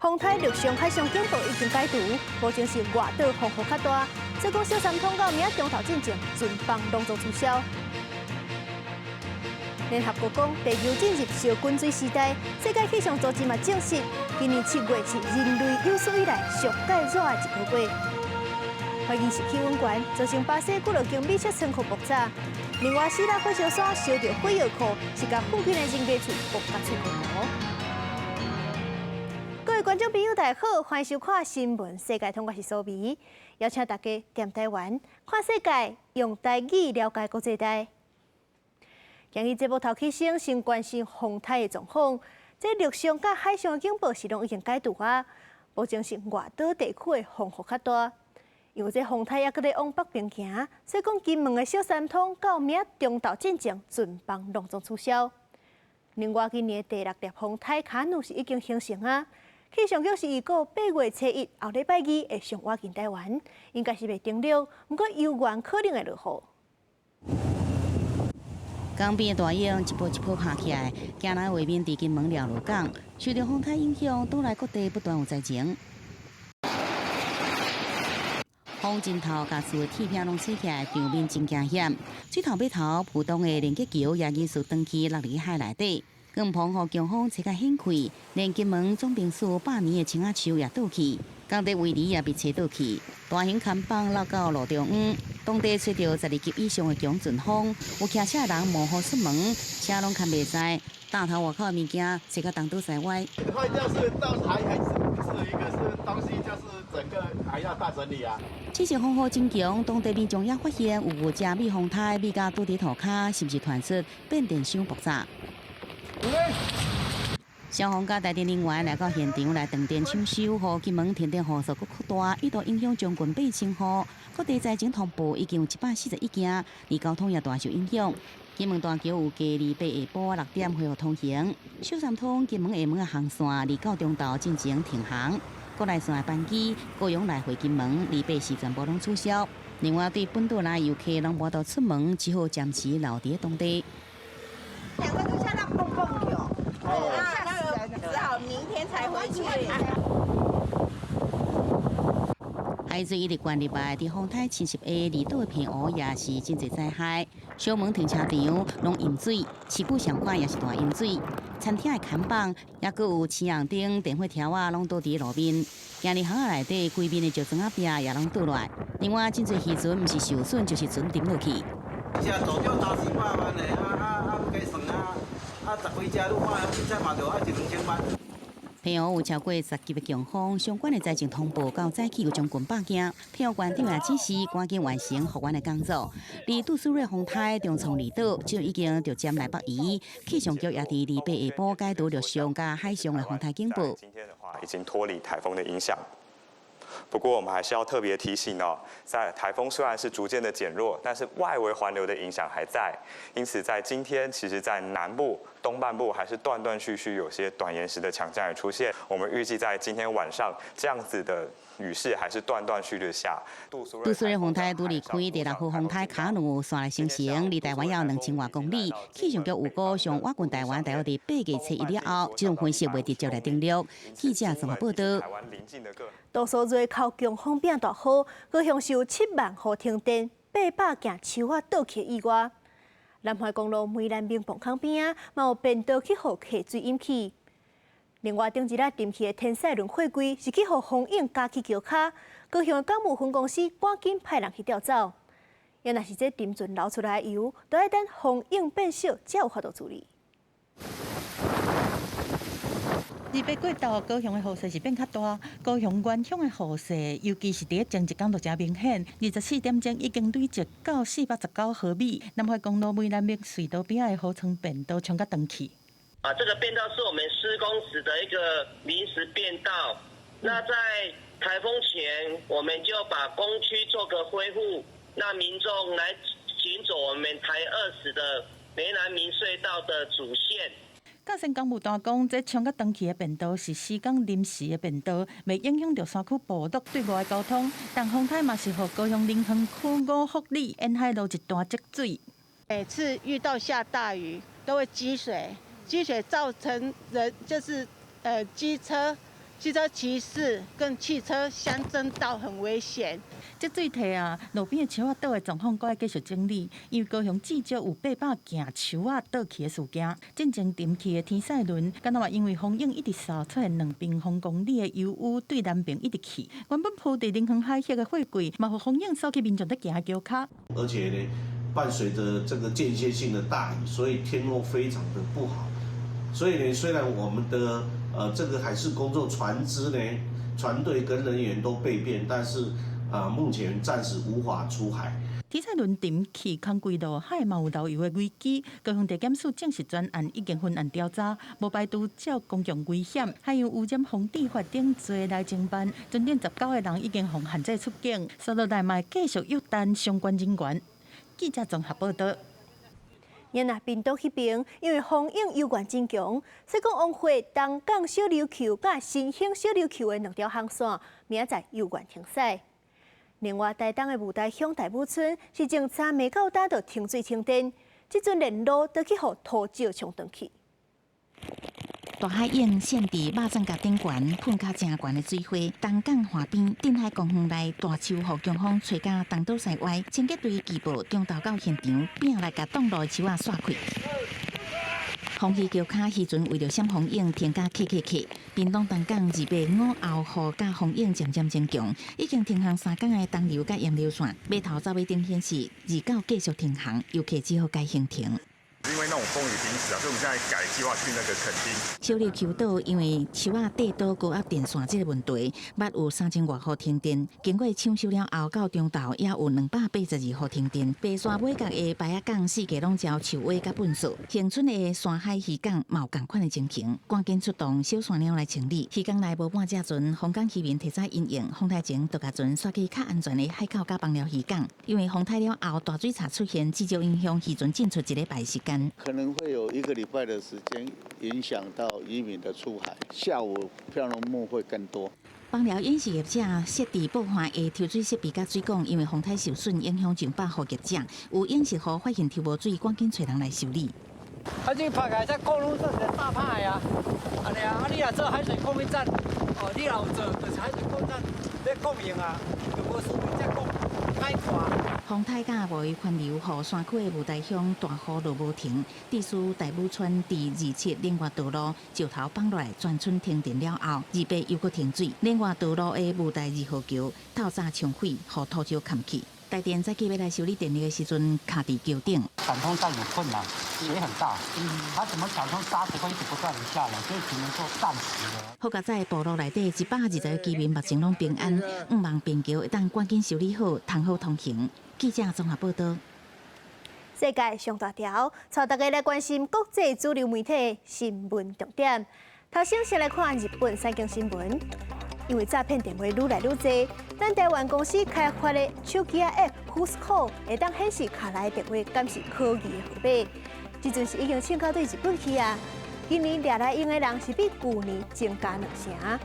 風颱陸上海上警報已經解除，目前是外島風雨較大，所以講小三通到明仔中晝進前，全邦攏總取消。聯合國講，地球進入燒滾水時代，世界氣象組織嘛證實，今年7月是人類有史以來上蓋熱的一個月。懷疑是氣溫懸，造成巴西幾落間美食倉庫爆炸。另外，希臘火燒山燒著火藥庫，是共附近的人家厝爆甲喙糊糊。各位觀眾朋友，大家好，歡迎收看新聞世界通，我是蘇美，邀請大家踮台灣看世界，用台語了解國際大。今日節目頭起先，先關心風颱的狀況。這陸上佮海上的警報是攏已經解除啊，目前是外島地區的風雨較大。因為這風颱猶閣咧往北邊行，所以講金門的小三通到明仔中晝進前，全邦攏總取消。另外，今年的第六粒風颱卡努是已經形成啊，氣象局是預告8月初1後禮拜二會上倚近台灣，應該是袂登陸，毋過猶原可能會落雨。江邊的大湧一波一波拍起來，驚人畫面佇金門寮鹿港，受著風颱影響，島內各地不斷有災情。風陣頭共厝的鐵片攏吹起來，場面真驚險。水頭尾頭，浦東的連結橋也疑似斷去落佇海內底。更澎湖強風吹甲掀開，連金門總兵署百年的青仔樹也倒去，工地圍籬也被吹倒去，大型看板落到路中央。當地吹著12級以上的強陣風，有騎車的人冒雨出門，車攏牽袂使，大頭外口的物件吹甲東倒西歪。壞掉是到還是一個是東西，就是整個還要大整理啊。這次風雨真強，當地民眾也發現有牛隻避風颱避甲倒佇塗跤，甚至傳出變電箱爆炸。消防佮台電人員來到現場來斷電搶修，予金門停電戶數閣擴大，一度影響將近8000戶。各地災情通報已經有141件，而交通也大受影響。金門大橋有計禮拜下晡6點恢復通行，小三通金門廈門的航線二到中晝進前停航。國內線的班機高雄來回金門禮拜四全部攏取消。另外，對本島來遊客攏無得出門，只好暫時留佇當地。兩個都嚇到蹦蹦跳，啊，那個只好明天才回去。海水一直灌入來，佇風颱侵襲下，離島的澎湖也是真濟災害。小門停車場攏淹水，市區上款也是大淹水。餐廳的看板，抑閣有青紅燈、電火柱仔，攏倒佇路面。行佇巷仔內底，規面的石磚仔壁也攏倒落來。另外，真濟漁船毋是受損，就是船沉落去。一隻大釣三四百萬的，啊啊啊！加算啊，啊十幾隻，你看，凊彩嘛著愛一兩千萬。澎湖有超過10級的強風，相關的災情通報到早起有將近100件。澎湖縣長也指示趕緊完成復原的工作。而杜蘇芮風颱重創離島，就已經逐漸來北移。氣象局也佇禮拜下晡解除陸上佮海上的風颱警報。今天的話，已經脫離颱風的影響。不過，我們還是要特別提醒哦，在颱風雖然是逐漸的減弱，但是外圍環流的影響還在，因此在今天，其實，在南部、東半部還是斷斷續續有些短延時的強降雨出現。我們預計在今天晚上，這樣子的雨勢還是斷斷續續的下。杜蘇芮風颱拄離開第六號風颱卡努紲來生成，離台灣猶2000外公里。氣象局預估上倚近台灣大約佇8月初1了後，這種分析袂直接來登陸。記者綜合報道。杜蘇芮靠強風變大雨，高雄市有7萬戶停電，800件樹仔倒去意外。南橫公路梅蘭明磅空邊仔，嘛有便道去予客水淹去。另外，頂一日沉去的天賽輪貨櫃是去予風湧軋去橋跤，高雄的港務分公司趕緊派人去調走。也若是這沉船流出來的油，都愛等風湧變小，才有法度處理。二八過頭，高雄的雨勢是變較大。高雄原鄉的雨勢，尤其是佇前一工就誠明顯。24點鐘已經累積到419毫米。南橫公路梅蘭明隧道邊仔的河床便道沖甲斷去。啊，這個便道是我們施工時的一個臨時便道。那在颱風前，我們就把工區做個恢復，讓民眾來行走我們台20的梅蘭明隧道的主線。嘉盛工務單講，這沖甲斷去的便道是施工臨時的便道，袂影響著山區部落對外交通。但風颱嘛是予高雄林園區五福里沿海路一段積水。每次遇到下大雨，都會積水，積水造成人就是機車機車騎士跟汽車相爭道很危險。這水退啊，路邊的樹仔倒的狀況，閣愛繼續整理。因為高雄至少有800件樹仔倒去的事件。進前沉去的天賽輪，敢若嘛因為風湧一直掃出現2平方公里的油污，對南邊一直去。原本鋪佇林園海峽的貨櫃，嘛予風湧掃去民眾佇行的橋跤。而且呢，伴隨着這個間歇性的大雨，所以天候非常的不好。所以呢，雖然我們的這個海事工作船隻呢，船隊跟人員都備便，但是啊，目前暫時無法出海。天賽輪沉去空歸落海嘛有漏油的危機，高雄地檢署證實全案已經分案調查，無排除這公共危險。海洋污染防治法等罪來偵辦，船頂19個人已經予限制出境，所落來嘛會繼續約談相關人員。記者綜合報道。𪜶若屏東彼邊，因為風湧猶原真強，所以講往回東港小琉球佮新興小琉球的兩條航線，明仔載猶原停駛。另外，台東的霧台鄉大武村是從昨暝到今都停水停電，這陣連路都去予土石沖斷去。大海湧現佇肉粽角頂懸，噴較誠懸的水花。東港岸邊鎮海公園內大樹予強風吹甲東倒西歪，清潔隊據報中晝到現場，拼來共擋路的樹仔煞開。風漁橋跤漁船為著閃風湧停甲卡卡卡。屏東東港28午後雨佮風湧漸漸增強，已經停航3工的東琉佮鹽琉線，碼頭走馬燈顯示29繼續停航，遊客只好改行程。因為那種風雨頻襲啊，所以我們現在改計劃去那個墾丁。小琉球島因為樹仔硩倒高壓電線這個問題，捌有3000外戶停電。經過搶修了後，到中晝也有282戶停電。白沙尾角的排仔港四界攏招樹尾佮糞掃。恆春的山海漁港嘛有仝款的情形，趕緊出動小山鳥來清理。漁港內無半隻船，風港漁民提早因應，風台前就共船徙去較安全的海口佮枋寮漁港。因為風台了後大水槽出現，至少影響漁船進出一禮拜時間。可能會有一個禮拜的時間影響到漁民的出海，下午飄流木會更多。枋寮飲食業者設置報販的抽水設備佮水管，因為風颱受損，影響上百戶業者。有飲食戶發現抽無水，趕緊揣人來修理。啊，這拍開這過路這是大拍的啊！按呢啊，啊你若做海水供應站，哦，你若有做，就是海水供應站咧供應啊，就無需要再講開闊。風颱佮外圍環流，予山區的霧台鄉大雨落無停，致使大武村佇27林外道路石頭放落來，全村停電了後，28又閣停水。林外道路的霧台2號橋透早沖毀，予土石崁去。台電早起欲來修理電力的時陣，卡佇橋頂。搶通站有困難，水很大，它怎麼搶通沙子會一直不斷的下來，所以只能說暫時的。好佳哉，部落內底120個居民目前攏平安，向望便橋會當趕緊修理好，通好通行。記者綜合報道。世界上大條，帶大家來關心國際主流媒體的新聞重點。頭先先來看日本產經新聞。因為詐騙電話愈來愈濟，咱台灣公司開發的手機 App Whoscall 會當顯示敲來的電話敢是可疑的號碼。這陣是已經搶到對日本去啊！今年掠來用的人是比舊年增加2成。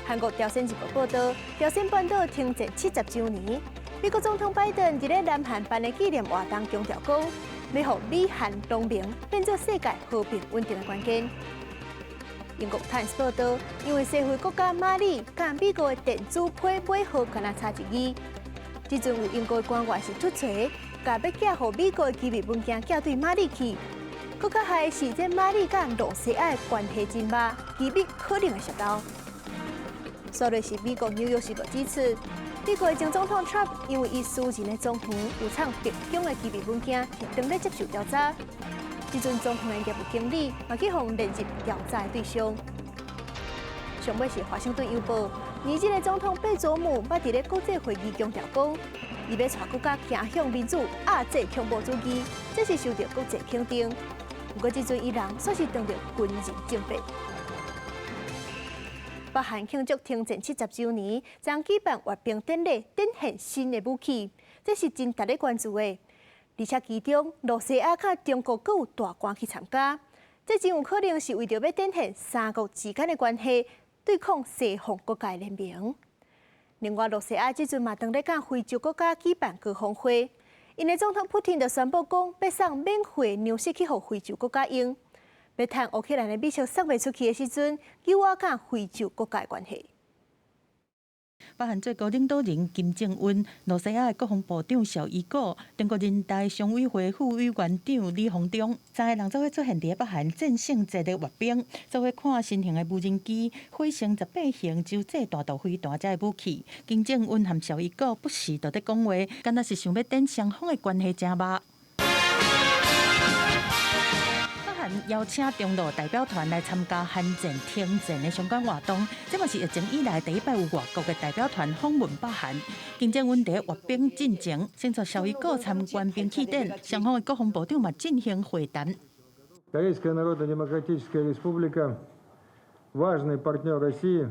韓國朝鮮日報報導，朝鮮半島停戰70週年，美國總統拜登佇咧南韓辦的紀念活動強調講，欲予美韓同盟變做世界和平穩定的關鍵。英國《Times》報導，因為西非國家馬里佮美國的電子批尾號敢若差一字，這陣有英國官員是凸槌，共欲寄予美國的機密文件寄對馬里去。閣較害是，這馬里佮露西亞的關係真歹，機密可能會洩露。煞落是美國《紐約時報》指出，美國的前總統 Trump 因為伊私人的莊園有藏白宮的機密文件，是當咧接受調查。這陣莊園的業務經理嘛去予列入調查的對象。上尾是華盛頓郵報，尼日的總統貝佐姆捌佇咧國際會議強調講，伊欲帶國家走向民主、壓制恐怖主義，這是受到國際肯定。毋過這陣伊人煞是當著軍人政變。北韓慶祝停戰70週年，將舉辦閱兵典禮，展現新的武器，這是真值得關注的。而且其中，露西亞佮中國閣有大官去參加，這真有可能是為著欲展現三國之間的關係，對抗西方國家的聯盟。另外，露西亞這陣嘛當咧佮非洲國家舉辦高峰會，𪜶的總統普丁就宣布講，欲送免費糧食去予非洲國家用。欲趁烏克蘭的米食送袂出去的時陣，扭瓦佮非洲國家的關係。北韓最高領導人金正恩、羅西亞的國防部長紹伊古、中國人大常委會副委員長李鴻忠，三个人做伙出現佇北韓戰勝節的閱兵，做伙看新型的無人機、火星18型洲際彈道飛彈這个武器。金正恩和紹伊古不時就佇講話，敢若是想欲展雙方的關係誠密。北韓邀請中羅代表團來參加韓戰停戰的相關活動，這嘛是疫情以來第一擺有外國的代表團訪問北韓。金正恩佇閱兵進前，先帶紹伊古參觀兵器展，雙方的國防部長嘛進行會談。 Корейская Народно-Демократическая Республика – важный партнер России,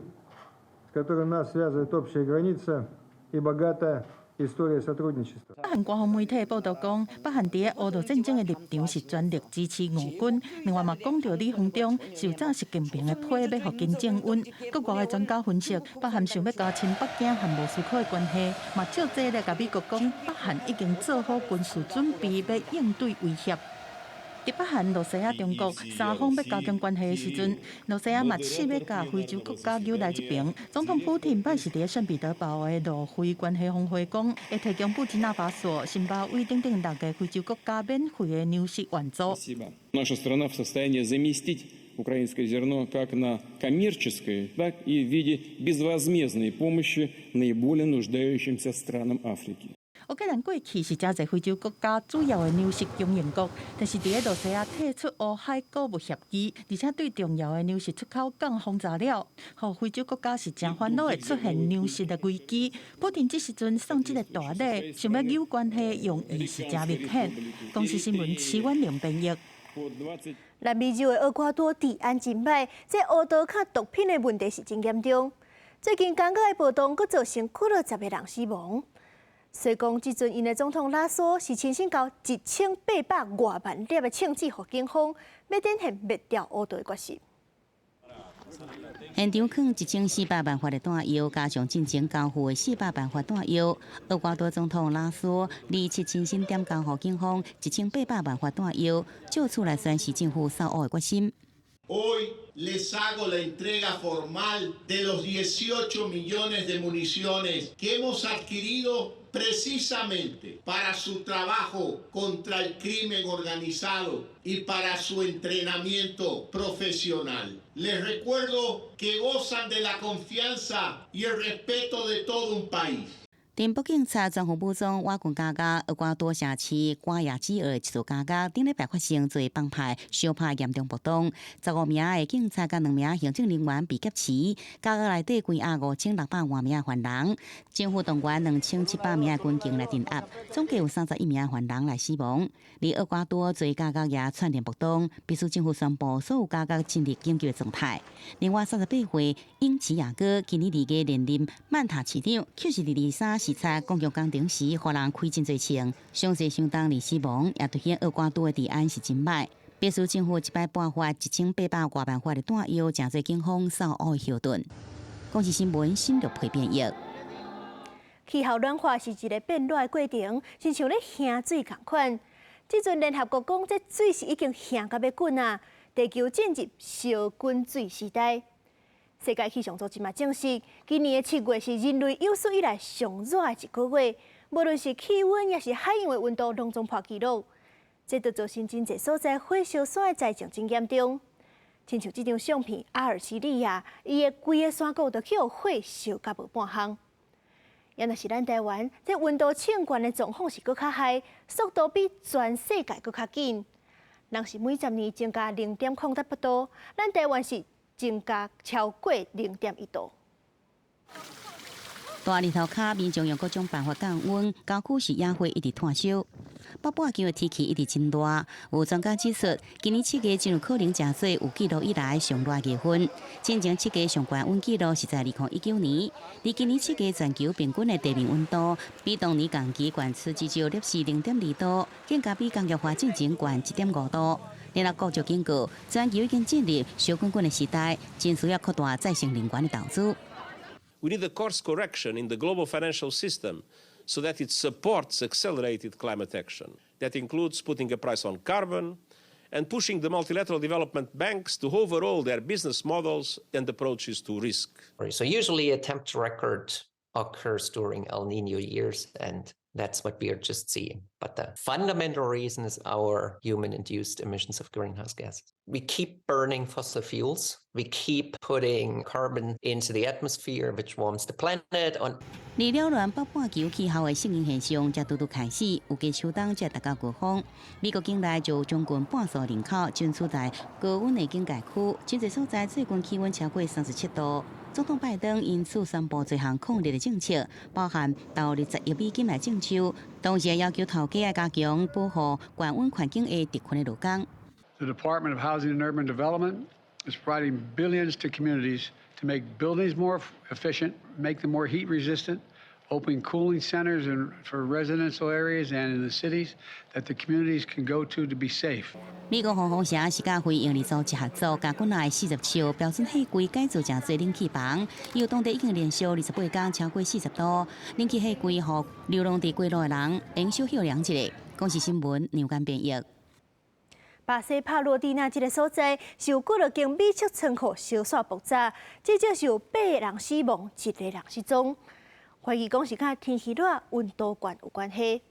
с которым нас связывает общая граница и богатая история сотрудничества。北韓官方媒體報導講，北韓佇烏俄戰爭的立場是全力支持俄軍。另外嘛，講著李鴻忠是有早習近平的批欲予金正恩。國外的專家分析，北韓想欲加深北京和莫斯科的關係，嘛借這來共美國講，北韓已經做好軍事準備，欲應對威脅。佇北韓、羅西亞、中國三方欲加強關係的時陣，羅西亞嘛試欲共非洲國家扭來這爿。總統普廷拜四佇聖彼得堡的羅非關係峰會講，會提供布基納法索、辛巴威等等六个非洲國家免費的糧食援助。 Наша страна в состоянии заместить украинское зерно как на коммерческой, так и в виде безвозмездной помощи наиболее нуждающимся странам Африки. 烏克蘭過去是誠濟非洲國家主要的糧食供應國，但是佇咧羅西亞退出烏海穀物協議，而且對重要的糧食出口港封閘了，予非洲國家是誠煩惱會出現糧食的危機。普丁這時陣送這个大禮，想欲扭關係用意是誠明顯。公視新聞徐婉玲編譯。南美洲的厄瓜多治安真歹，這烏毒佮毒品的問題是真嚴重。最近監獄的暴動，閣造成幾落十个人死亡。雖講這陣𪜶的總統拉索是親身交1800外萬粒的槍子予警方，欲展現滅掉烏毒的決心。現場囥1400萬發的彈藥，加上進前交付的400萬發彈藥。厄瓜多總統拉索27親身點交予警方1800萬發彈藥，借此來宣示政府掃烏的決心。 Hoy les hago la entrega formal de los 18 millones de municiones que hemos adquirido precisamente para su trabajo contra el crimen organizado y para su entrenamiento profesional. Les recuerdo que gozan de la confianza y el respeto de todo un país. 電報警察全副武裝挖軍監獄，厄瓜多城市瓜亞基爾一座監獄，頂禮拜發生做幫派相拍嚴重暴動，15名的警察佮兩名行政人員被劫持，監獄內底關押5600外名犯人，政府動員2700名的軍警來鎮壓，總計有31名犯人來死亡。而厄瓜多濟監獄也串聯暴動，必須政府宣布所有監獄進入緊急的狀態。另外，38歲英奇亞哥今年2月連任曼塔市長，卻是佇23視察公共工程時，予人開真濟槍，傷勢相當而死亡，也凸顯厄瓜多的治安是真歹。必須政府這擺撥發1800外萬發的彈藥，誠做警方掃烏的後盾。公視新聞新陸配編譯。氣候暖化是一个變熱的過程，親像咧掀水仝款。這陣聯合國講，這水是已經掀甲欲滾啊！地球進入燒滾水時代。世界氣象組織嘛證實，今年的7月是人類有史以來上熱的一個月，無論是氣溫抑是海洋的溫度，攏總破紀錄。這就造成真濟所在火燒山的災情真嚴重。親像這張相片，阿爾及利亞，伊的規个山谷都去予火燒甲無半項。抑若是咱台灣，這溫度升懸的狀況是閣較害，速度比全世界閣較緊。人是每10年增加0.08度，咱台灣是增加超過0.1度。大日頭跤，民眾用各種辦法降溫，郊區是野火一直湠燒。北半球的天氣一直真熱，有專家指出，今年7月真有可能成做有記錄以來上熱月份。進前7月上懸溫記錄是在2019年，而今年7月全球平均的地面溫度比當年同期懸出至少攝氏0.2度，更加比工業化進前懸1.5度。聯合國就警告，全球已經進入燒滾滾的時代，真需要擴大再生能源的投資。 We need a course correction in the global financial system so that it supports accelerated climate action. That includes putting a price on carbon And pushing the multilateral development banks to overhaul their business models and approaches to risk. So usually a temperature record occurs during El Nino years, and that's what we are just seeing. But the fundamental reason is our human-induced emissions of greenhouse gases. We keep burning fossil fuels. We keep putting carbon into the atmosphere, which warms the planet. On 而了亂北半球氣候的適應現象，才拄拄開始，有加秋冬才達到高峰。美國境內就將近半數人口均處在高溫的警戒區，真濟所在最近氣溫超過37度。總統拜登因此宣布多項控熱的政策，包含投入10億美金來種樹，同時也要求頭家愛加強保護高溫環境下特困的勞工。 The Department of Housing and Urban Development is providing billions to communities to make buildings more efficient, make them more heat resistant, open cooling centers in, for residential areas and in the cities that the communities can go to to be safe. 美國黃蜂社是佮非營利組織合作，共國內40處標準貨櫃改造成做冷氣房，由當地已經連續28工超過40度，冷氣貨櫃予流浪佇街路的人會用小歇涼一下。公視新聞梁間編譯。巴西帕洛蒂納這个所在是有幾落間米粟倉庫燒煞爆炸，至少是有八个人死亡，一个人失蹤。懷疑講是佮天氣熱、溫度懸有關係。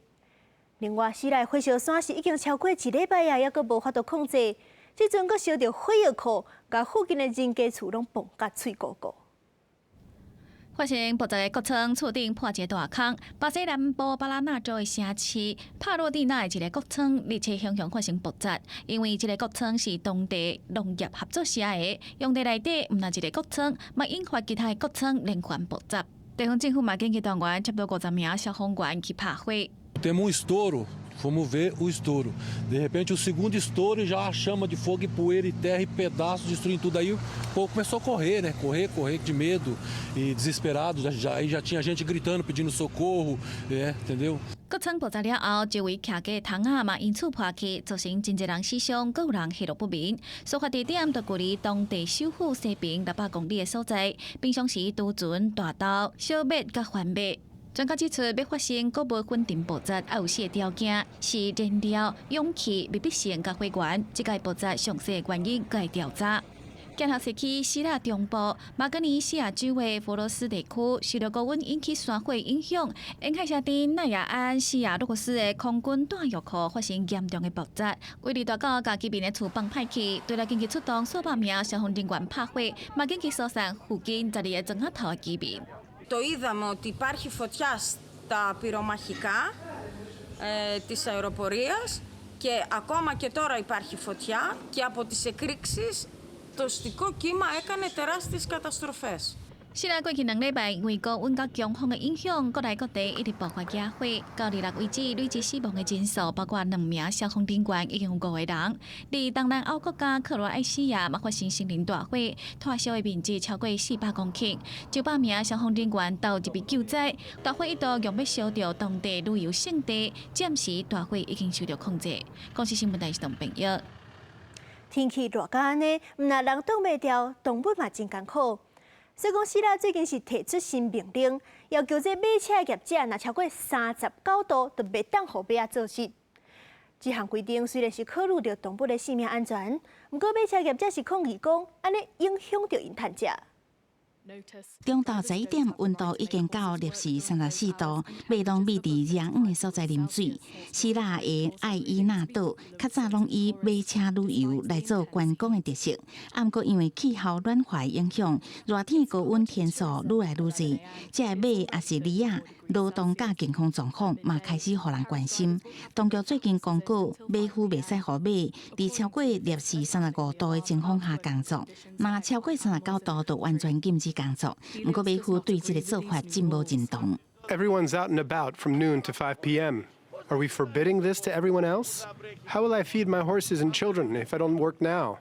另外，希臘火燒山是已經超過一禮拜啊，猶閣無法度控制。這陣閣燒著火藥庫，共附近的人家厝攏爆甲碎糊糊。發生爆炸的穀倉，厝頂破一个大空。巴西南部巴拉那州的城市帕洛蒂納的一个穀倉，日前雄雄發生爆炸。因為這个穀倉是當地農業合作社的，用地內底毋但一个穀倉，嘛引發其他的穀倉連環爆炸。地方政府嘛緊急動員差不多50名消防員去拍火。 Temos um estouro, fomos ver o estouro. De repente, o segundo estouro já chama de fogo e poeira e terra e pedaços destruindo tudo. Aí o povo começou a correr, né? Correr, correr de medo e desesperado. Já, já, aí já tinha gente gritando, pedindo socorro, é, entendeu? 穀倉爆炸了後，周圍徛架的窗仔嘛因此破去，造成真濟人死傷，閣有人下落不明。事發地點就距離當地首府西邊600公里的所在。平常時貯存大豆、小麥佮番麥。專家指出，欲發生穀物粉塵爆炸，愛有四個條件：是燃料、氧氣、密閉性佮火源。這個爆炸詳細原因閣會調查。鏡頭攝去希臘中部馬格尼西亞州的佛羅斯地區，受到高溫引起山火影響，沿海城鎮奈亞安西亞洛克斯的空軍彈藥庫發生嚴重的爆炸，威力大到共居民的厝放歹去，除了緊急出動數百名消防人員拍火，嘛緊急疏散附近12個庄仔頭的居民。 Το είδαμε ότι υπάρχει φωτιά στα πυρομαχικά ε, της αεροπορίας και ακόμα και τώρα υπάρχει φωτιά και από τις εκρήξεις το στικό κύμα έκανε τεράστιες καταστροφές. 是啦，過去2禮拜因為高溫佮強風的影響，國內各地一直爆發野火。到26為止，累計死亡的人數包括兩名消防人員，已經有五個人。佇東南歐國家克羅埃西亞嘛發生森林大火，脫燒的面積超過400公頃，900名消防人員投入去救災。大火一度欲燒著當地旅遊勝地，暫時大火已經受到控制。公視新聞台是董編譯。天氣熱到按呢，毋但人擋袂牢，動物嘛真艱苦。所以講，希臘最近是提出新命令，要求這馬車業者若超過39度，就袂當予馬仔做事。這項規定雖然是考慮著動物的性命安全，毋過馬車業者是抗議講，按呢影響著𪜶趁食。中晝11點，溫度已經到攝氏34度，馬攏覕佇熱遠的所在啉水。希臘的愛伊納島較早攏以馬車旅遊來做觀光的特色，毋過因為氣候暖化的影響，熱天高溫天數愈來愈濟，這个馬抑是驢仔，勞動佮健康狀況嘛開始予人關心。當局最近公告，馬夫袂使予馬佇超過攝氏35度的情況下工作，若超過39度就完全禁止工作。毋過馬夫對這个做法真無認同。 Everyone's out and about from noon to 5 p.m. Are we forbidding this to everyone else? How will I feed my horses and children if I don't work now?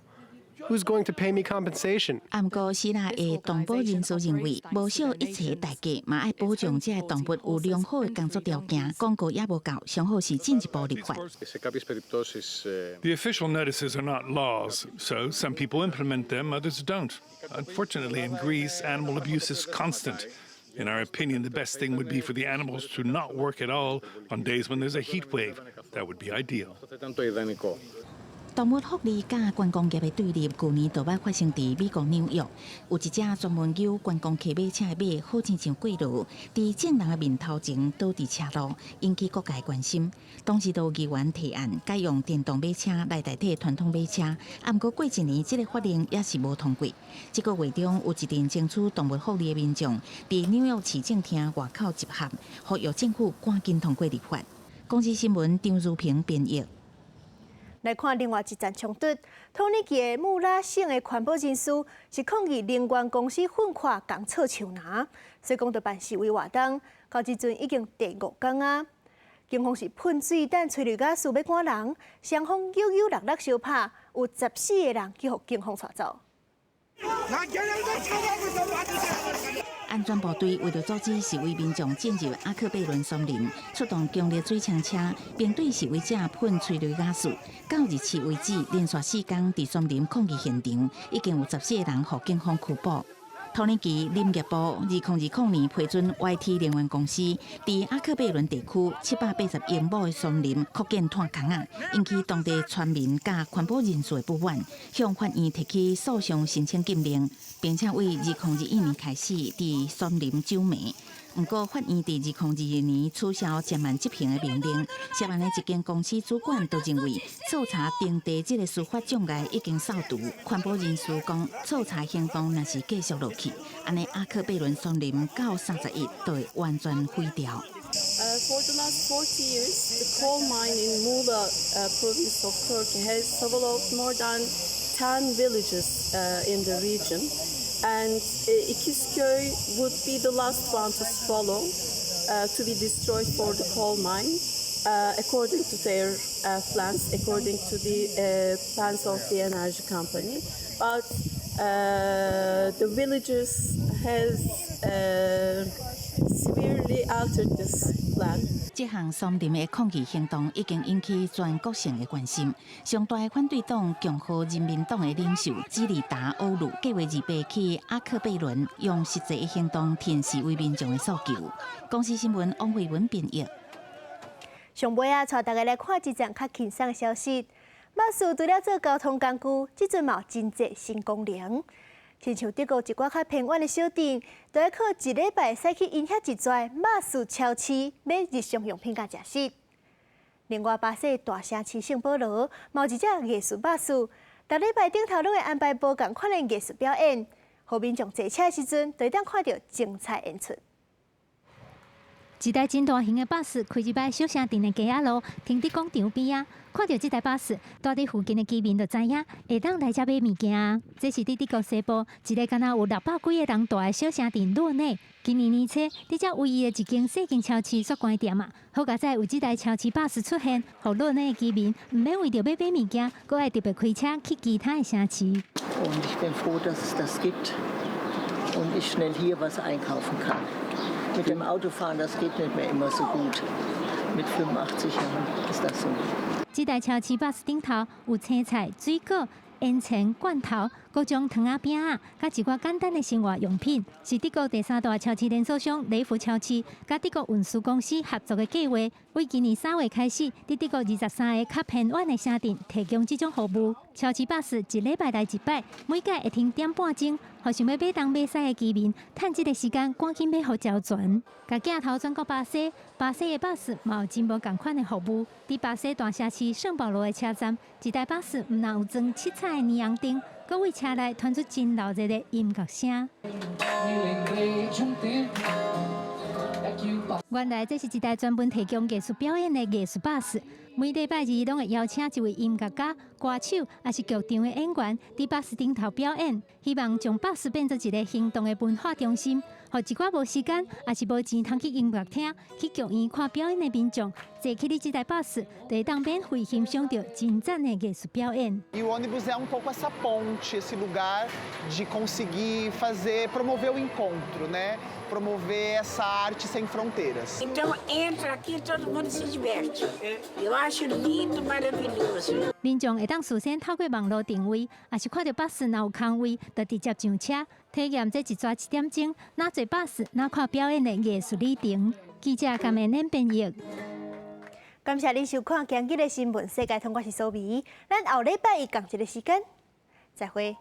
Who's going to pay me compensation? 毋過希臘的動保人士認為，無惜一切代價，嘛愛保障這个動物有良好的工作條件。廣告猶無夠，上好是進一步立法。 The official notices are not laws, so some people implement them, others don't. Unfortunately, in Greece, animal abuse is constant. In our opinion, the best thing would be for the animals to not work at all on days when there's a heat wave. That would be ideal. 動物福利佮觀光業的對立，舊年就捌發生佇美國紐約，有一隻專門誘觀光客買車的馬，好親像過路，佇眾人的面頭前倒佇車路，引起各界關心。當時都有議員提案，改用電動馬車來代替傳統馬車，啊，毋過過一年，這個法令也是無通過。這個月中有一陣爭取動物福利的民眾，佇紐約市政廳外口集合，呼籲政府趕緊通過立法。公視新聞張如平編譯。來看另外一層衝突，土耳其的穆拉省的環保人士是抗議能源公司噴火共錯樹林，所以講就辦示威活動，到這陣已經第五工啊。警方是噴水彈、催淚ガス欲趕人，雙方扭扭搦搦相拍，有14個人去予警方帶走。安全部隊為著阻止示威民眾進入阿克貝倫松林，出動強力水槍車，並對示威者噴催淚ガス。到日時為止，連續4工佇松林抗議現場，已經有14個人予警方拘捕。土耳其林業部2020年批准 YT 能源公司佇阿克貝倫地區780英畝的松林擴建炭礦仔，引起當地村民佮環保人士的不滿，向法院提起訴訟申請禁令，並且為2021年開始佇松林走煤。毋過法院佇2022年取消暫緩執行的命令，涉案的一間公司主管都認為，搜查徵地這个司法障礙已經掃除。環保人士講，搜查行動若是繼續落去，按呢阿克貝倫松林到31就會完全毀掉。 For the last 40 years, the coal mine in Muğla province of Turkey has swallowed more than 10 villages in the region. And İkizköy would be the last one to swallow, to be destroyed for the coal mine, according to their plans, according to the plans of the energy company. But the villagers has severely altered this plan. 這項松林的抗議行動已經引起全國性的關心。上大的反對黨共和人民黨的領袖基里達歐魯計劃28去阿克貝倫，用實際的行動挺示威民眾的訴求。公視新聞王慧文編譯。上尾啊，帶大家來看一則較輕鬆的消息。巴士除了做交通工具，這陣嘛有真濟新功能。親像德國一寡較偏遠的小鎮，都愛靠一禮拜駛去𪜶遐一逝巴士超市買日常用品佮食食。另外，巴西大城市聖保羅，嘛有一隻藝術巴士，逐禮拜頂頭攏會安排無仝款的藝術表演，予民眾坐車的時陣，就會當看著精彩演出。一台真大型的巴士開入來小城鎮的街仔路，停佇廣場邊仔。看著這台巴士，住佇附近的居民就知影會當來遮買物件。這是佇德國西部一个敢若有600幾个人蹛的小城鎮洛內。今年年初，佇遮唯一的一間細間超市煞關店啊！好佳哉有這台超市巴士出現，予洛內的居民毋免為著欲買物件，閣愛特別開車去其他的城市。 Und ich bin froh, dass es das gibt und ich schnell hier was einkaufen kann. Mit dem Autofahren, das geht nicht mehr immer so gut. Mit 85 Jahren ist das so. 這台超市巴士頂頭有青菜、水果、煙腸、罐頭、各種糖仔餅仔，佮一寡簡單的生活用品，是德國第三大超市連鎖商雷芙超市佮德國運輸公司合作的計劃。為今年3月開始，佇德國23个較偏遠的城鎮提供這種服務。超市巴士一禮拜來一擺，每擺會停點半鐘，予想欲買東買西的居民，趁這个時間趕緊買予齊全。共鏡頭轉過巴西，巴西的巴士嘛有真無仝款的服務。佇巴西大城市聖保羅的車站，一台巴士毋但有裝七彩的霓虹燈，閣為車內傳出真鬧熱的音樂聲。原來這是一台專門提供藝術表演的藝術巴士，每禮拜二攏會邀請一位音樂家、歌手，抑是劇場的演員，佇巴士頂頭表演，希望將巴士變做一个行動的文化中心，予一寡無時間，抑是無錢通去音樂廳、去劇院看表演的民眾，坐起你這台巴士，就會當免費欣賞著真讚的藝術表演。 E o ônibus é um pouco essa ponte, esse lugar de conseguir fazer, promover o encontro, né? Promover essa arte sem fronteiras. Então entra aqui, todo mundo se diverte. Eu acho lindo, maravilhoso. 民眾會當事先透過網路訂位，抑是看著巴士若有空位，就直接上車，體驗這一逝一點鐘，若坐巴士，若看表演的藝術旅程。記者甘美恁編譯。感謝您收看今日的新聞世界通，我是蘇美，咱後禮拜一仝一个時間，再會。